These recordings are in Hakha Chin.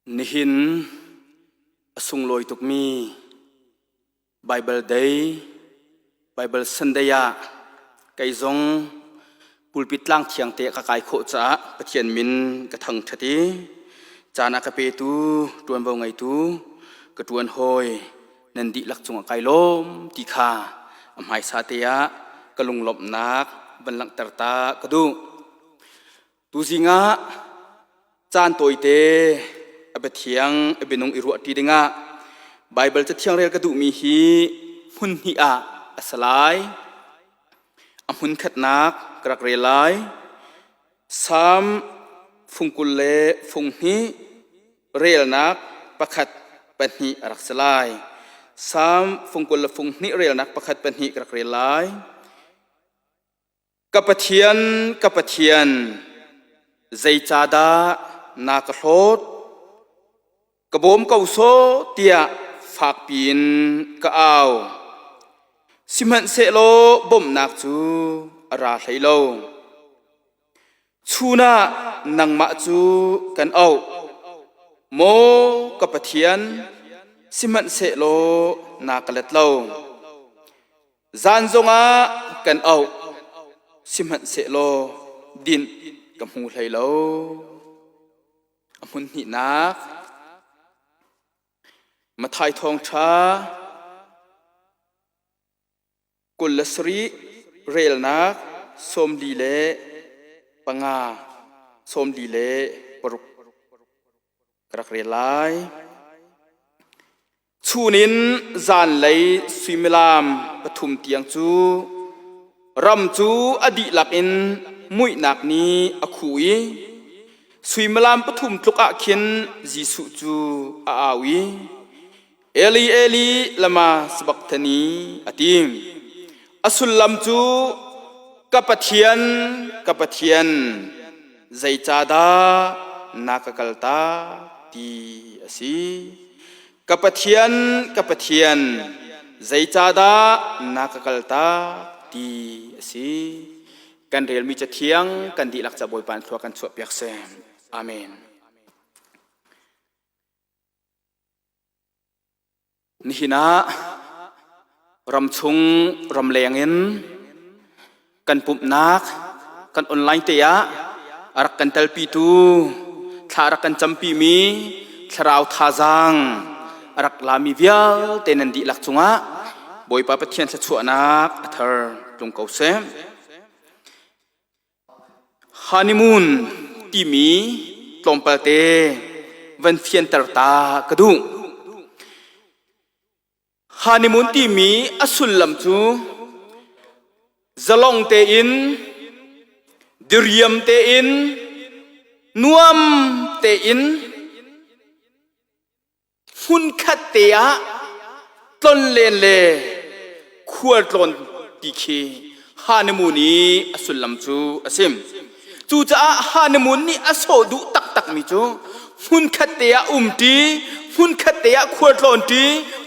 Nihin a sunglawi tukmi Baibal Day, Baibal Sunday ah kei zong pulpit tlang thiang te ka kai khawh caah Pathian min ka thangṭhat i caan a ka petu ṭuanvo ngeitu ka ṭuan hawi nan dihlak cungah kai lawm ti kha a hmaisa te ah ka lunglawmhnak van langhter ta ka duh. Tuzing ah caan tawite a biathiang a bianung i ruahṭi dingah Baibal cathiang rel ka duhmi hi hmun hnih ah a si lai. A hmun khatnak ka rak rel lai. Salm fung 20 le fung hnih relnak pakhat pahnih a rak si lai. Salm fung 20 le fung hnih relnak pakhat pahnih ka rak rel lai. Ka Pathian, ka Pathian, zeicahdah na ka hlawt? Ka bawm ko sawh tiah fakpi in ka au. Sihmanhsehlaw bawmhnak cu a ra hlei lo. Chun ah nangmah cu kan auh. Maw ka Pathian, sihmanhsehlaw na ka let lo. Zan zongah kan auh, sihmanhsehlaw dinh ka hmu hlei lo. A hmun hnihnak Matthai thawngṭha 27 relnak 45 46 ka rak rel lai. Chun in zanlei suimilam pathum tiang cu ram cu a dihlak in muihnak nih a khuh i suimilam pathum tluk ah khin Jesuh cu a au i, Eli, Eli, lama sabachthani, a ti. A sullam cu, Ka Pathian, ka Pathian, zeicahdah na ka kaltak ti a si. Ka Pathian, ka Pathian, zeicahdah na ka kaltak ti a si. Kan relmi cathiang kan dihlak ca Bawipa in thlua kan chuahpiak seh. Amen. Nihin ah ramchung ramleng in kan pumhnak kan online te ah a rak kan telpitu thla a rak kan campimi thlarau thazaang a rak lami vialte nan dihlak cungah Bawipa Pathian thluachuahnak a thar tlung ko seh. Honeymoon timi tlawmpalte van fianter ta ka duh. Honeymoon timi a sullam cu zalong tein, diriam tein, nuam tein hmunkhat te ah tlonlen le khualtlawn ti khi honeymoon i a sullam cu a si. Cucaah honeymoon nih a sawh duh taktakmi cu hmunkhat te ah umṭi, hmunkhat te ah khualtlawnṭi,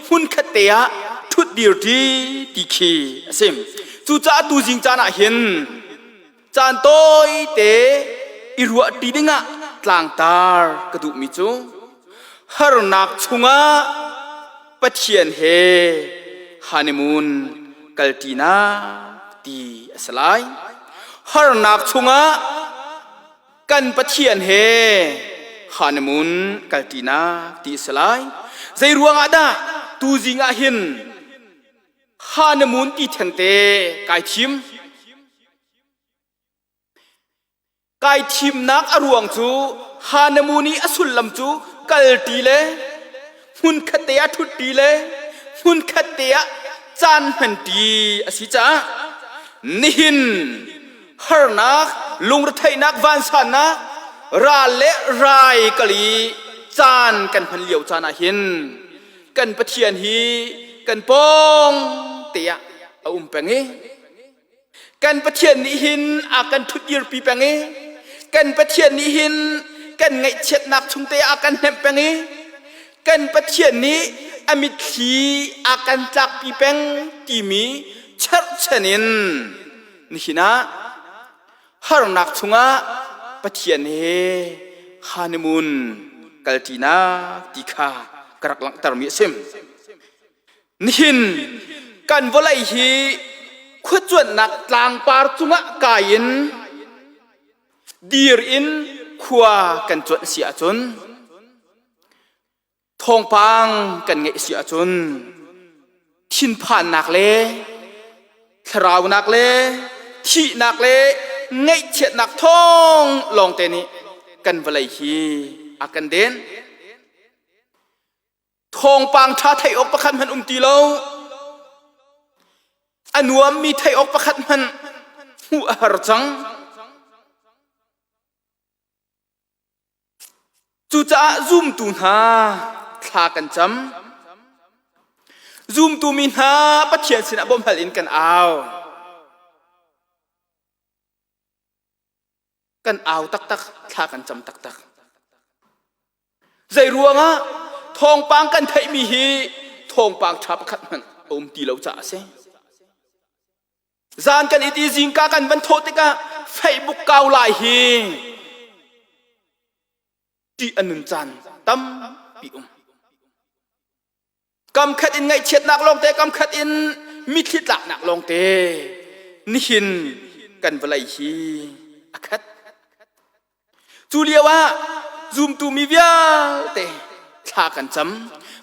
hmunkhat te ah ṭhutdirṭi ti khi a si. Cucaah tuzing caan ah hin Caan tawite i ruahṭi dingah tlangtar ka duhmi cu harnak chungah Pathian he honeymoon kalṭinak ti a si lai. Harnak chungah kan Pathian he honeymoon kalṭinak ti a si lai. Zei ruangah dah tuzing ah hin honeymoon ti thengte kai thim? Kai thimnak a ruang cu Hanamuni a sullam cu kalṭi le hmunkhat te ah ṭhutṭi le hmunkhat te ah caan hmanṭi a si caah nihin harnak lungretheihnak vansannak ral le rai kal i caan kan hman lio caan ah hin kan Pathian hi kan pawng te ah a um peng i Kan Pathian nih hin a kan ṭhutdirpi peng i kan Pathian nih hin kan ngaihchiatnak chung te a kan hnemh peng i kan Pathian nih a mitthli a kan tlakpi peng timi cherhchan in nihin ah harnak chungah Pathian he honeymoon. kalṭinak ti kha ka rak langhtermi a si. Nihin kan vawlei hi khuacuanhnak tlangpar cungah kai in dir in khua kan cuanh si ahcun thawngpang kan ngeih si ahcun thinphannak le thlaraunak le thihnak le ngaihchiatnak thawng lawngte nih kan vawlei hi a kan den. Thawngpang ṭha theih awk pakhat hmanh um ti lo. A nuammi theih awk pakhat hmanh hmuh a har cang. Cucaah zumtu hna thla kan cam. Zumtu mi hna Pathian sinah bawmhhal in kan au. Kan au taktak, thla kan cam taktak. Zei ruangah thawngpang kan theihmi hi thawngpang ṭha pakhat hmanh a um ti lo caah a si. Zan kan it i zingka kan van thawh tikah Facebook kau lai hi ṭih a nun caan tampi um. Kam khat in ngaihchiatnak lawngte, kam khat in mitthli tlaknak lawngte nihin kan vawlei hi a khat. Cu lio ah zumtu mi vialte thla kan cam.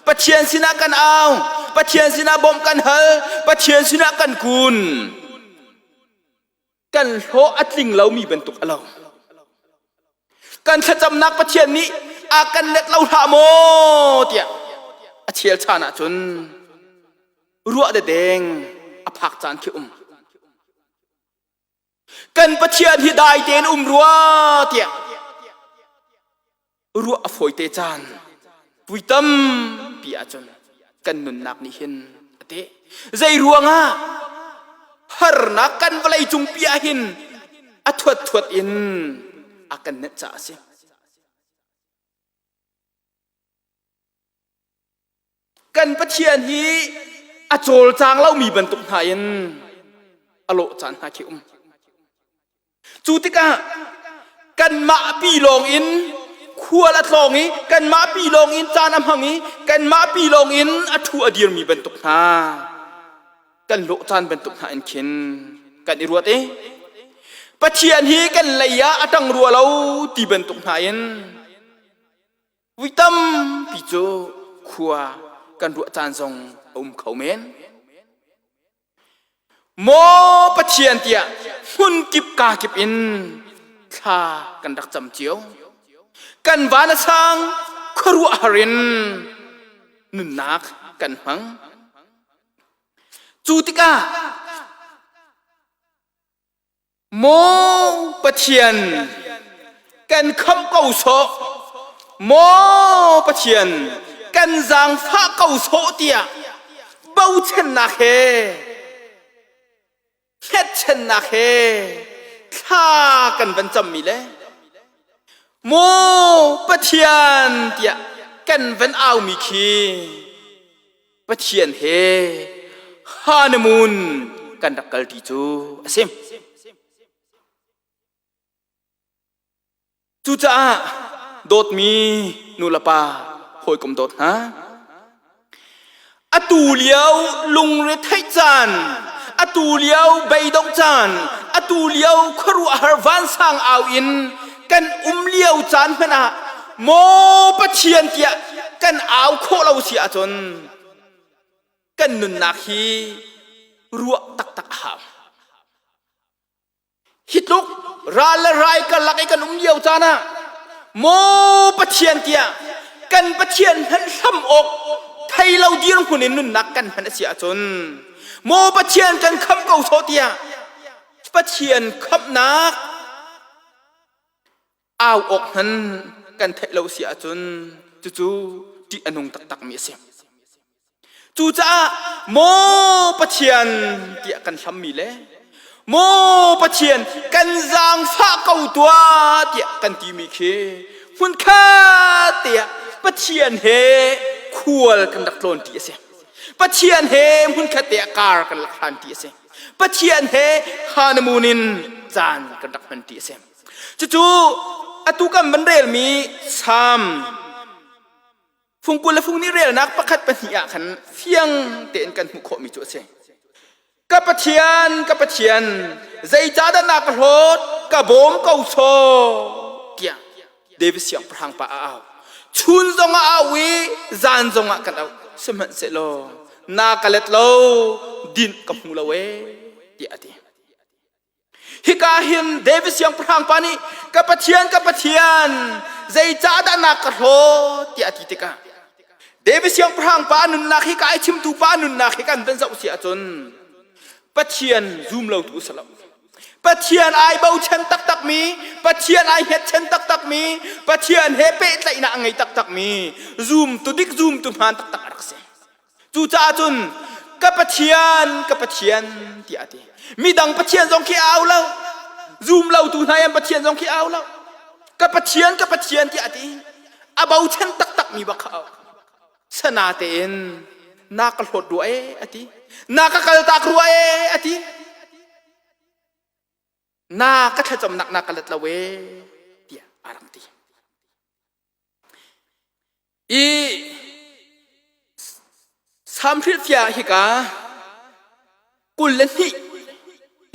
Pathian sinah kan au. Pathian sinah bawmh kan hal. Pathian sinah kan kun. Kan hlawh a tling lomi bantuk a lo. Kan thlacamnak Pathian nih a kan let lo hlah maw tiah a chel chan ahcun ruah dedeng a phak caan khi um. Kan Pathian hi dai tein um rua tiah ruah a fawi te caan vui tampi ahcun kan nunnak nih hin a teh. Zei ruangah harnak kan vawlei cung pi ah hin a thuat thuat in a kan nenh caah a si. Kan Pathian hi a cawlcang lomi bantuk hna in a lawh caan hna khi um. Cu tikah kanmah pi lawng in khual a tlawng i kanmah pi lawng in caan a hmang i kanmah pi lawng in a ṭhu a dirmi bantuk hna kan lawh caan bantuk hna in khin kan i ruat i Pathian hi kan lei ah a ṭang rua lo ti bantuk hna in Vui tampi cu khua kan ruah caan zong a um kho men. Maw Pathian tiah hmun kip ka kip in thla kan rak cam cio. Kan van a sang khuaruahhar in nunnak kan hmang. Cu tikah Maw Pathian, kan khamh ko sawh. Maw Pathian, kan zaangfah ko sawh tiah bochannak he hngetchannak he thla kan van cammi le Maw Pathian tiah kan van aumi khi Pathian he honeymoon kan rak kalṭi cu a si. Cucaah dawtmi nulepa hawikom dawt hna, atu lio lungretheih caan, atu lio beidongh caan, atu lio khuaruahhar vansang au in kan um lio caan hmanh ah maw Pathian tiah kan au khawh lo si ahcun kan nunnak hi ruah taktak a hau. Hi tluk ral le rai karlak i kan um lio caan ah maw Pathian tiah kan Pathian hmanh hlam awk thei lo dirhmun in nunnak kan hman a si ahcun maw Pathian kan khamh ko sawh tiah Pathian khamhnak au awk hman kan theih lo si ahcun cucu ṭih a nung taktakmi a si. Cucaah maw Pathian tiah kan hlammi le maw Pathian kan zaangfah ko tuah tiah kan timi khi hmunkhat tiah Pathian he khual kan rak tlawn ṭi a si. Pathian he hmunkhat te ah kar kan rak hlan ṭi a si. Pathian he honeymoon in caan kan rak hman ṭi a si. Cucu atu kan van relmi Salm. Fungkul le fung nih relnak pakhat pahnih ah khan fiang tein kan hmuh khawhmi cu a si. Ka Pathian, ka Pathian, zeicahdah na ka hlawt, ka bawm ko sawh, tiah David siangpahrang pa a au. Chun zongah a au i zan zongah kan auh. Sihmanhsehlaw na ka let lo, dinh ka hmu lo ee, tiah a ti. Hika hin David siangpahrang pa nih ka Pathian ka Pathian zeicahdah na ka hlawt tiah a ti tikah David siangpahrang pa nunnak hi ka ai chimtu pa nunnak hi kan van zoh si ahcun Pathian zum lotu si lo. Pathian ai bochan taktakmi, Pathian ai hngetchan taktakmi, Pathian he pehtlaihnak a ngei taktakmi, zumtu dik zumtu hmaan taktak a rak si. Cucaah cun ka Pathian, ka Pathian tiah a ti. Midang Pathian zong khi a au lo. Zum lotu hna an Pathian zong khi a au lo. Ka Pathian, ka Pathian tiah a ti. A bochan taktakmi bak kha au. Sana tein na ka hlawt rua e a ti. Na ka kaltak rua e a ti. Na ka thlacamnak na ka let lo e tiah a rak ti. I Salm hrilhfiah hika 22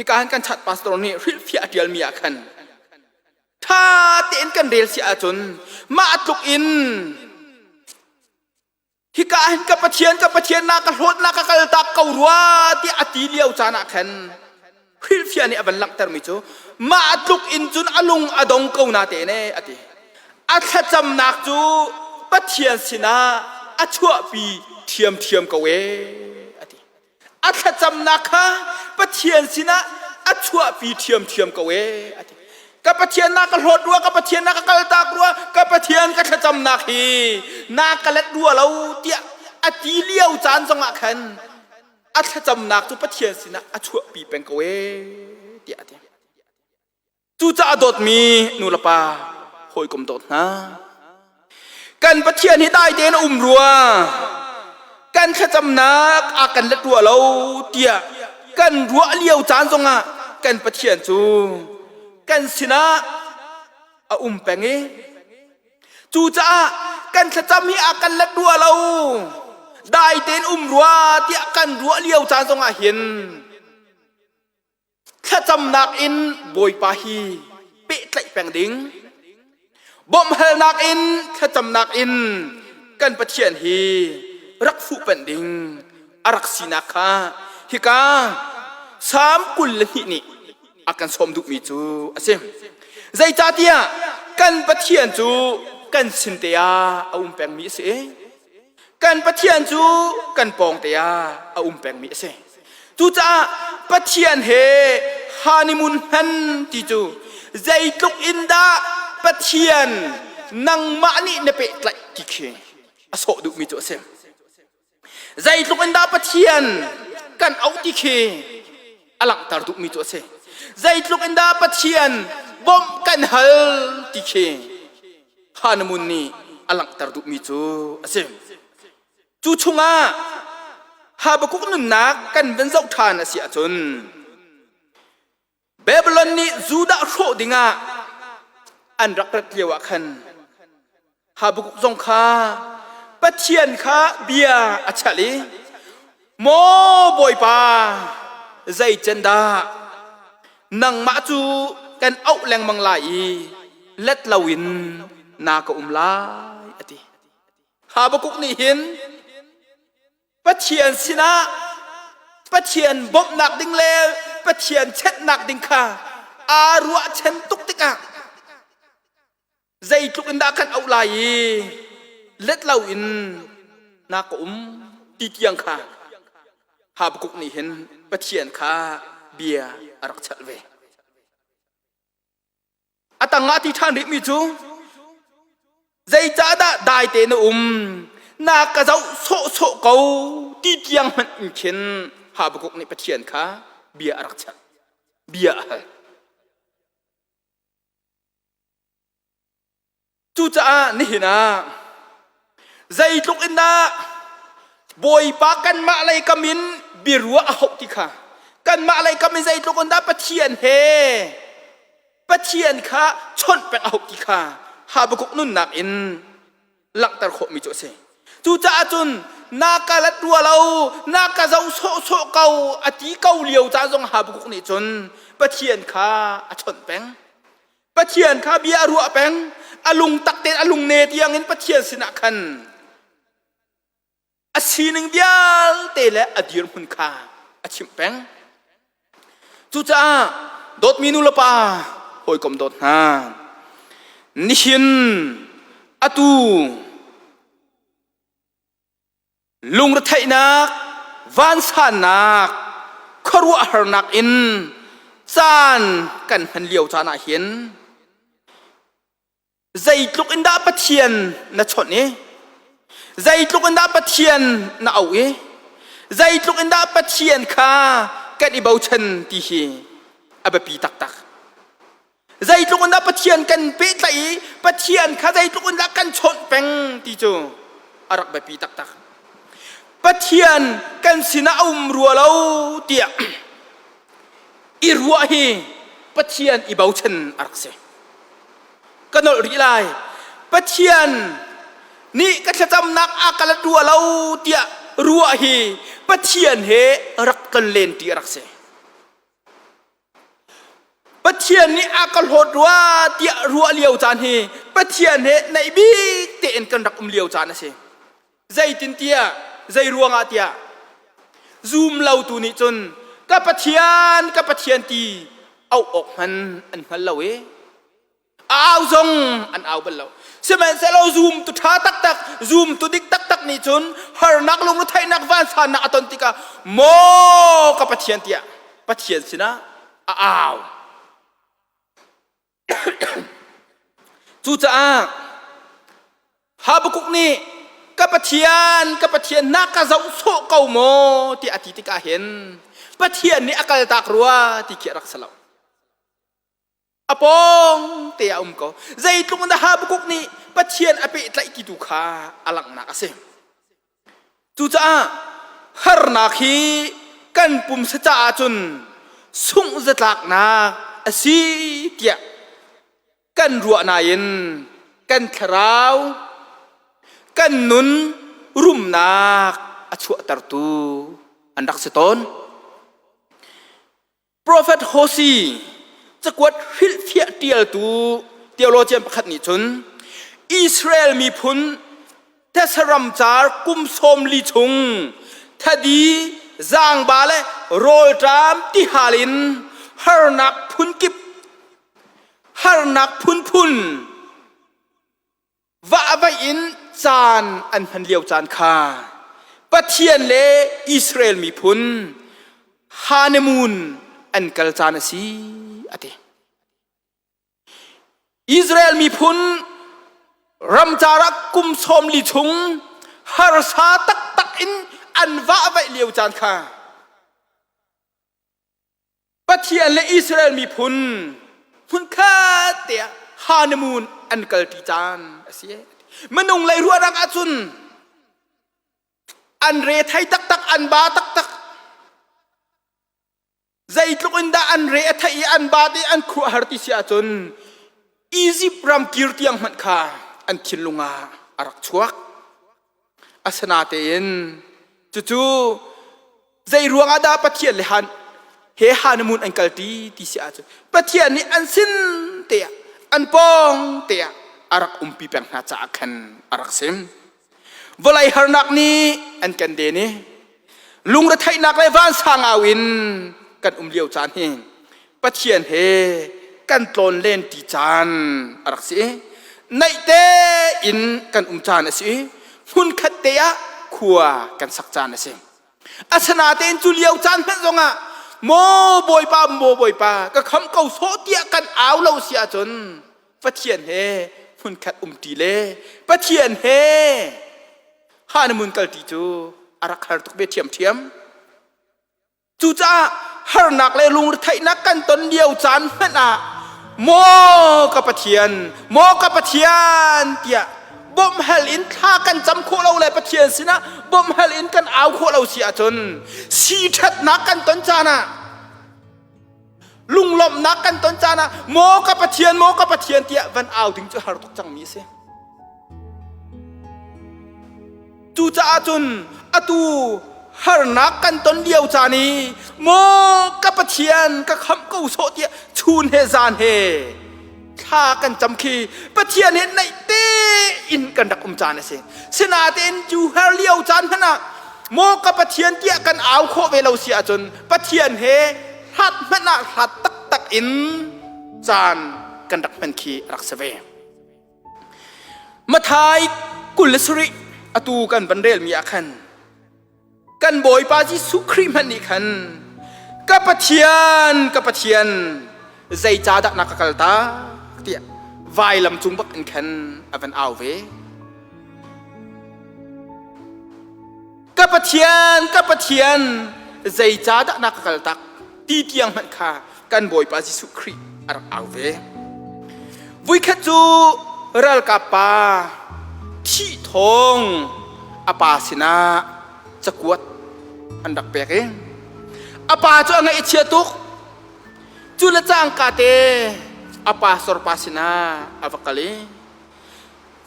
hika han kan chat pastor nih hrilhfiah a ṭialmi ah khan ṭha tein kan rel si ahcun mah tluk in hika hin ka Pathian ka Pathian na ka hlawt na ka kaltak ko rua tiah a ti lio caan ah khan hrilhfiah nih a van langhtermi cu mah tluk in cun a lung a dong ko na te ne a ti. A thlacamnak cu Pathian sinah a chuahpi ṭhiamṭhiam ko ee a ti. A thlacamnak kha Pathian sinah a chuahpi ṭhiamṭhiam ko ee a ti. Ka Pathian na ka hlawt rua, ka Pathian na ka kaltak rua, ka Pathian ka thlacamnak hi na ka let rua lo tiah a ti lio caan zongah khan a thlacamnak cu Pathian sinah a chuahpi peng ko ee tiah a ti. Cucaah dawtmi nu le pa hawikom dawt hna kan Pathian hi dai tein a um rua kan thlacamnak a kan let rua lo tiah kan ruah lio caan zongah kan Pathian cu kan sinah a um peng i Cucaah kan thlacam hi a kan let rua lo. Dai tein um rua tiah kan ruah lio caan zongah hin thlacamnak in Bawipa hi pehtlaih peng ding. Bawmhhalnak in thlacamnak in kan Pathian hi rak fuhpanh ding a rak sinak kha hika Salm 22 nih a kan sawm duhmi cu a si. Zeicahtiah kan Pathian cu kan sin te ah a um pengmi a si i kan Pathian cu kan pawng te ah a um pengmi a si. Cucaah Pathian he honeymoon hman ti cu zeitluk in dah Pathian nangmah nih na pehtlaih ti khi a sawh duhmi cu a si. Zeitluk in dah Pathian kan auh ti khi a langhter duhmi cu a si. Zeitluk in dah Pathian bawmh kan hal ti khi Hanamun nih a langhter duhmi cu a si. Cu chungah Habakkuk nunnak kan van zoh ṭhan a si ahcun Babylon nih Judah hrawh dingah an rak rat lio ah khan Habakkuk zong kha Pathian kha bia a chalh i Maw Bawipa zei can dah nangmah cu kan auh lengmang lai i let loin na ka um lai a ti. Habakkuk nih hin Pathian sinah Pathian bawmhnak ding le Pathian chenhnak ding kha aa ruahchan tuk tikah zeitluk in dah kan auh lai i let loin na ka um ti tiang kha Habakkuk nih hin Pathian kha bia a rak chalh ve. A tangah ti ṭhan rihmi cu zeicahdah dai te na um na ka zoh sawhsawh ko ti tiang hmanh in khin Habakkuk nih Pathian kha bia a rak chalh bia a hal. Cucaah nihin ah zeitluk in dah Bawipa kanmah lei kam in biaruah a hauh ti kha kanmah lei kam in zeitluk in dah Pathian he Pathian kha chawnh peng a hauh ti kha Habakkuk nunnak in langhter khawhmi cu a si. Cucaah cun na ka lat rua lo, na ka zoh sawhsawh ko a ti ko lio caan zong Habakkuk nih cun Pathian kha a chawnh peng. Pathian kha bia a ruah peng. A lung tak tein a lungne tiangin Pathian sinah khan a sining vialte le a dirhmun kha a chimh peng. Cucaah dawtmi nu le pa hawikom dawt hna nihin atu lungretheihnak vansannak khuaruahharnak in caan kan hman lio caan ah hin Zeitluk in dah Pathian na chawnh i zeitluk in dah Pathian na auh i zeitluk in dah Pathian kha kan i bochan ti hi a biapi taktak. Zeitluk in dah Pathian kan pehtlaih i Pathian kha zeitluk in dah kan chawnh peng ti cu a rak biapi taktak. Pathian kan sinah a um rua lo tiah i ruah hi Pathian i bochan a rak si. Ka nolh rih lai. Pathian nih ka thlacamnak a ka lat rua lo tiah ruah hi Pathian he rak tlonlen ti a rak si. Pathian nih a ka hlawt rua tiah ruah lio caan hi Pathian he naih bik tein kan rak um lio caan a si. Zeitintiah zei ruangah tiah zum lotu nih cun ka Pathian ka Pathian ti auh awk hman an hngal lo i a au zong an au bal lo. Sihmanhsehlaw zumtu ṭha taktak, zumtu dik taktak nih cun harnak lungretheihnak vansannak a ton tikah maw ka Pathian tiah Pathian sinah a au. Cucaah Habakkuk nih ka Pathian, ka Pathian na ka zoh sawh ko maw tiah a ti tikah hin Pathian nih a kaltak rua ti khi a rak si lo. A pawng te a um ko. Zeitluk in dah Habakkuk nih Pathian a pehtlaih ti tu kha a langhnak a si. Cucaah harnak hi kan pumsa caah cun sungh zatlaknak a si tiah kan ruah nain kan thlarau kan nun rumnak a chuahtertu an rak si tawn. Profet Hosea cakuat hrilhfiah ṭialtu theologian pakhat nih cun Israel miphun these car kum 40 chung thadi zaangba le rawlṭam tihal in harnak phunkip harnak phunphun Vahvaih in caan an hman lio caan kha Pathian le Israel miphun honeymoon an kal caan a si a ti. Israel miphun ramcar ah kum 40 chung harsa taktak in an vahvaih lio caan kha Pathian le Israel miphun hmunkhat te ah honeymoon an kalṭi caan a si. Minung lei ruahnak ahcun an re thei taktak, an ba taktak. Zeitluk in dah an re a theih i an ba i an khuahar ti si ahcun Egypt ram kir tiang hmanh kha an thinlung ah a rak chuak. Asinatein cucu zei ruangah dah Pathian le Han he honeymoon an kalṭi ti si ahcun Pathian nih an sin te ah an pawng te ah a rak umpi peng hna caah khan a rak sim. Vawlei harnak nih an kan den i lungretheihnak le vansangau in kan um lio caan hi Pathian he kan tlawn len ti caan a rak si. Naih tein kan um caan a si i hmunkhat te ah khua kan sak caan a si. Asinain cu lio caan hmanh zongah maw Bawipa maw Bawipa ka kham ko sawh tiah kan au lo si ahcun Pathian he hmunkhat umṭi le Pathian he honeymoon kalṭi cu a rak har tuk ve ṭhiamṭhiam. Cucaah harnak le lungretheihnak kan ton lio caan hmanh ah maw ka Pathian, maw ka Pathian tiah bawmhhal in thla kan cam khawh lo le Pathian sinah bawmhhal in kan au khawh lo si ahcun si ṭhatnak kan ton caan ah lunglawmhnak kan ton caan ah maw ka Pathian, maw ka Pathian tiah van au ding cu har tuk cangmi a si. Cucaah cun atu harnak kan ton lio caan i maw ka Pathian ka khamh ko sawh tiah chun he zan he thla kan cam khi Pathian he naih tein kan rak um caan a si. Sinain cu har lio caan hmanh ah maw ka Pathian tiah kan au khawh ve lo si ahcun Pathian he hlat hmanh ah hlat taktak in caan kan rak hman khi a rak si ve. Mathai 27 atu kan van relmi ah khan kan Bawipa Jesuh Khrih hmanh nih khan ka Pathian ka Pathian zeicahdah na ka kaltak tiah vailam cung bak in khan a van au ve. Ka Pathian ka Pathian zeicahdah na ka kaltak ti tiang hmanh kha kan Bawipa Jesuh Khrih a rak au ve. Vuikhat cu ralkap pa thih thawng a pa sinah cakuat an rak pek i a pa cu a ngaih a chia tuk. Cu le cangka te a pastor pa sinah a va kal i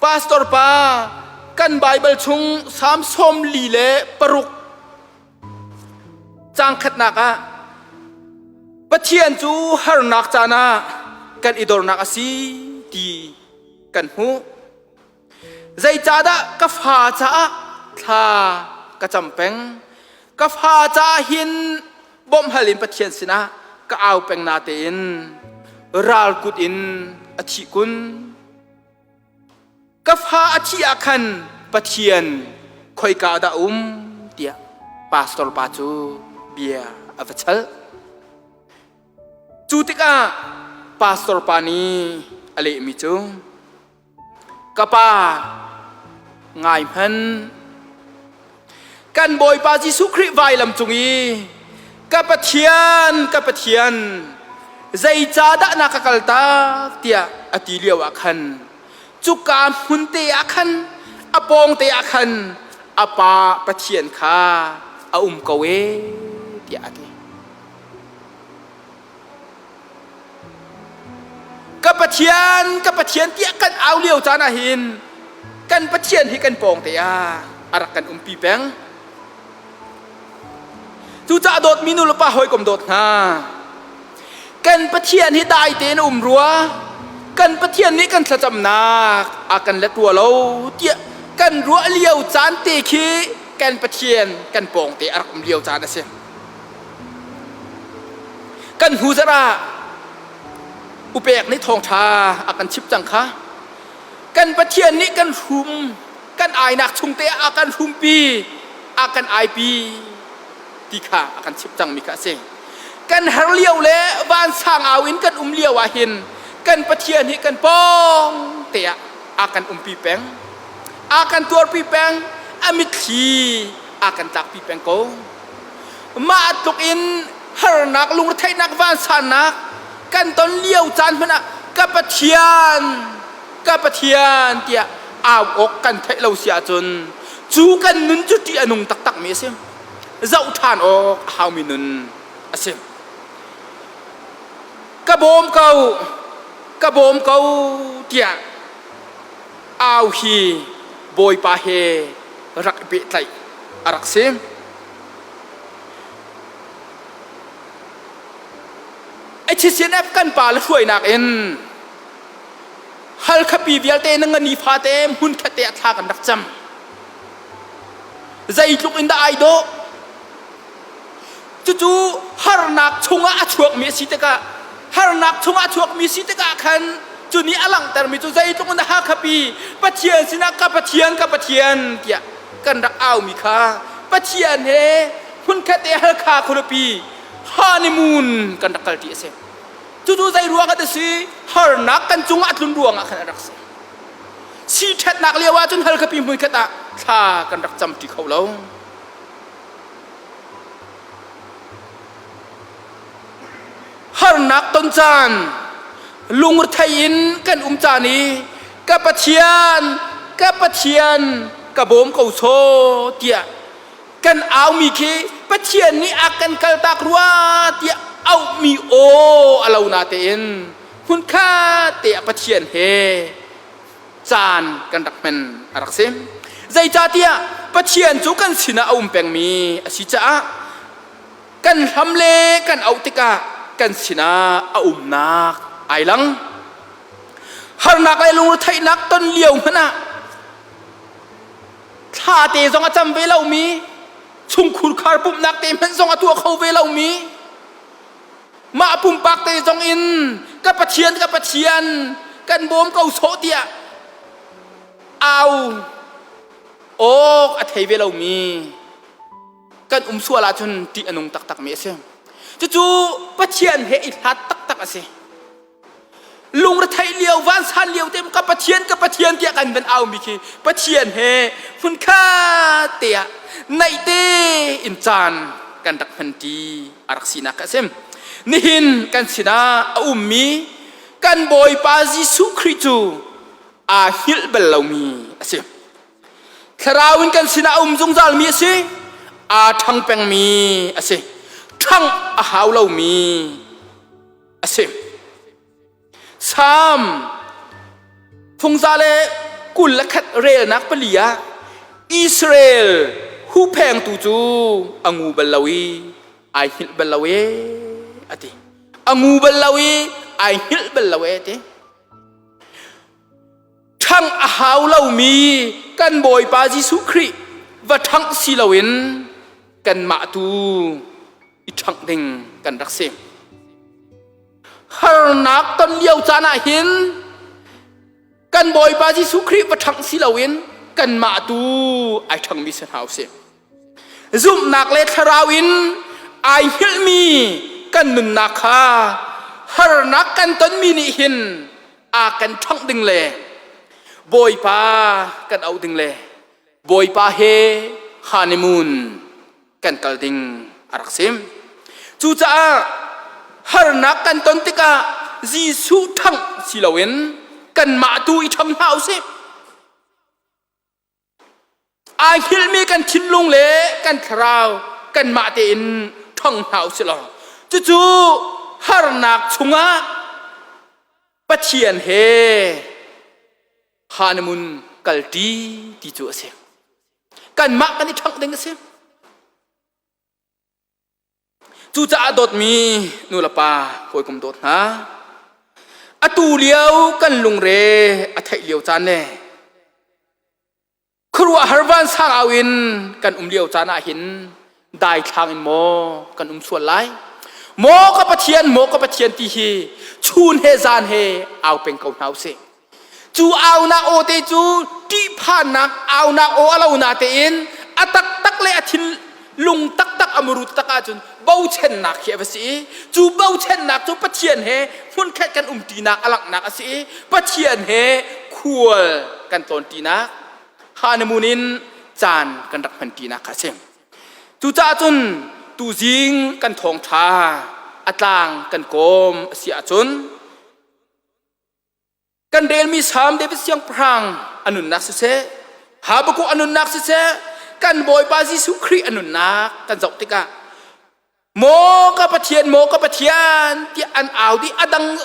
pastor pa kan Baibal chung Salm 46 Caang khatnak ah Pathian cu harnak caan ah kan i dornak a si ti kan hmuh. Zeicahdah ka fa caah thla ka cam peng? Ka fa caah hin bawmh hal in Pathian sinah ka au peng natein ral kut in a thih kun. Ka fa a thih ah khan Pathian khoika dah um tiah pastor pa cu bia a va chalh. Cu tikah pastor pa nih a lehmi cu ka pa ngai hmanh kan Bawipa Jesuh Khrih vailam cung i ka Pathian ka Pathian zeicahdah na ka kaltak tiah a ti lio ah khan cuka hmun te ah khan a pawng te ah khan a pa Pathian kha a um ko e tiah a ti. Ka Pathian, ka Pathian tiah kan au lio caan ah hin kan Pathian hi kan pawng te ah a rak kan umpi peng. Cucaah dawtmi nu le pa hawikom dawt hna, kan Pathian hi dai tein a um rua, kan Pathian nih kan thlacamnak a kan let rua lo tiah kan ruah lio caan te khi kan Pathian kan pawng te a rak um lio caan a si. Kan hnu zarh ah upek nih thawngṭha a kan chimh cang kha. Kan Pathian nih kan hrum, kan ainak chung te ah a kan hrumpi, a kan aipi ti kha a kan chimh cangmi kha a si. Kan har lio le vansang au in kan um lio ah hin kan Pathian hi kan pawng te ah a kan umpi peng. A kan tuarpi peng, a mitthli a kan tlakpi peng ko. Mah tluk in harnak lungretheihnak vansannak kan ton lio caan hmanh ah ka Pathian ka Pathian tiah au awk kan theih lo si ahcun cu kan nun cu ṭih a nung taktakmi a si. Zoh ṭhan awk a haumi nun a si. Ka bawm ko, ka bawm ko tiah au hi Bawipa he rak i pehtlaih a rak si. HCNF kan pa le hruainak in Halkhapi vialte na ngani fate hmun khat te ah thla kan rak cam. Zeitluk in dah ai dawh. Cucu harnak chungah a chuakmi a si tikah harnak chungah a chuakmi si tikah khan cu nih a langhtermi cu zeitluk in dah Hakhapi Pathian sinah ka Pathian ka Pathian tiah kan rak aumi kha Pathian he hmunkhat te Halkha khualipi honeymoon kan rak kalṭi a si. Cucu zei ruang ah si harnak kan cungah a tlun ruangah khan a rak si. Si ṭhatnak lio ahcun Halkhapi hmunkhat ah thla kan rak camṭi kho lo. Harnak ton caan lungrethei in kan um caan i ka Pathian ka Pathian ka bawm ko saw tiah kan aumi khi Pathian nih a kan kaltak rua tiah auhmi aw a lo natein hmunkhat te ah Pathian he caan kan rak hman a rak si. Zeicahtiah Pathian cu kan sinah a um pengmi a si caah kan hlam le kan auh tikah kan sinah a umnak ai lang. Harnak le lungretheihnak ton lio hmanh ah thla te zong a cam ve lomi, chungkhur khar pumhnak te hmanh zong a tuah kho ve lomi, mah pumpak te zong in ka Pathian ka Pathian kan bawm ko sawh tiah au awk a thei ve lomi kan um sual ahcun ṭih a nung taktakmi a si. Cucu Pathian he i hlat taktak a si. Lungretheih lio vansan lio te ka Pathian ka Pathian tiah kan van aumi khi Pathian he hmunkhat te ah naih te in caan kan rak hmanṭi a rak sinak a si. Nihin kan sinah a ummi kan Bawipa Jesuh Khrih cu aa hngilh bal lomi a si. Thlarau in kan sinah a um zungzalmi a si. Aa ṭhang pengmi a si. Ṭhangh a hau lomi a si. Salm fungza le 21 relnak pali ah Israel huphengtu cu a ngu bal lo i ai hngilh bal lo e a ti. A ngu bal lo i ai hngilh bal lo e a ti. Ṭhangh a hau lomi kan Bawipa Jesuh Khrih va ṭhangh si loin kanmah tu i ṭhangh ding kan rak si. Harnak ton lio caan ah hin kan Bawipa Jesuh Khrih va ṭhangh si loin kanmah tu ai ṭhangmi si hna usih. Zumhnak le thlarau in ai hngilhmi kan nunnak kha harnak kan tonmi nih hin a kan ṭhangh ding le Bawipa kan auh ding le Bawipa he honeymoon kan kal ding a rak si. Cucaah harnak kan ton tikah Jesuh ṭhangh si loin kanmah tu i ṭhang hna usih. Aa hngilhmi kan thinlung le kan thlarau kanmah tein ṭhang hna usih law cucu harnak chungah Pathian he honeymoon kalṭi ti cu a si. Kanmah kan i ṭhangh ding a si. Cucaah dawtmi nulepa hawikom dawt hna, atu lio kan lungre a theih lio caan le khuaruahhar vansang au in kan um lio caan ah hin daithlang in maw kan um sual lai? Maw ka Pathian, maw ka Pathian ti hi chun he zan he au peng ko hna usih. Cu aunak aw te cu ṭihphannak aunak aw a lo na tein a taktak le a thinlung taktak a muru taktak ahcun bochannak khi a va si i cu bochannak cu Pathian he hmunkhat kan umṭinak a langhnak a si i Pathian he khual kan tlawnṭinak honeymoon in caan kan rak hmanṭinak kha a si. Cucaah cun tuzing kan thawngṭha a tlang kan kawm a si ahcun Kan relmi Salm David siangpahrang a nunnak siseh, Habakkuk a nunnak siseh, kan Bawipa Jesuh Khrih a nunnak kan zoh tikah maw ka Pathian, maw ka Pathian tiah an au dih. A dang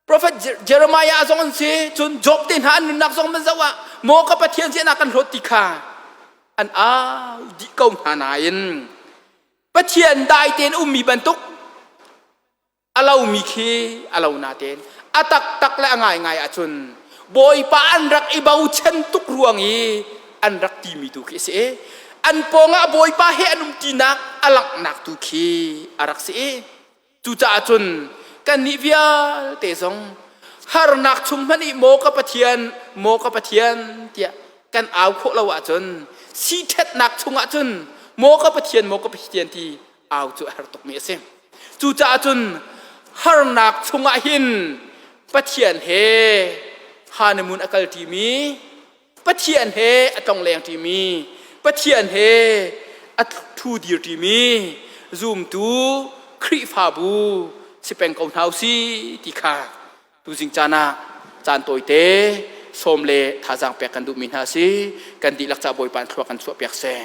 Prophet Jeremiah zong an si, cun Job te hna an nunnak zong man zoh ah maw ka Pathian ziah na kan hlawt ti kha an au dih ko hna nain Pathian dai tein ummi bantuk a lomi khi a lo natein a taktak le a ngaingai ahcun Bawipa an rak i bochan tuk ruang i an rak timi tu khi a si i an pawngah Bawipa he an umtinak a langhnak tu khi a rak si i cucaah cun kannih vialte zong harnak chung hmanh i maw ka Pathian maw ka Pathian tiah kan au khawh lo ahcun siṭhatnak chungah cun maw ka Pathian maw ka Pathian ti au cu a har tukmi a si. Cucaah cun harnak chungah hin Pathian he honeymoon a kal ṭimi, Pathian he a tlongleng ṭimi, Pathian he a ṭhu dir ṭimi zumtu Khrihfabu si peng ko hna usih ti kha tuzing caan ah caan tawite sawm le thazaang pek kan duhmi hna si. Kan dihlak ca Bawipa in thlua kan chuah piak seh.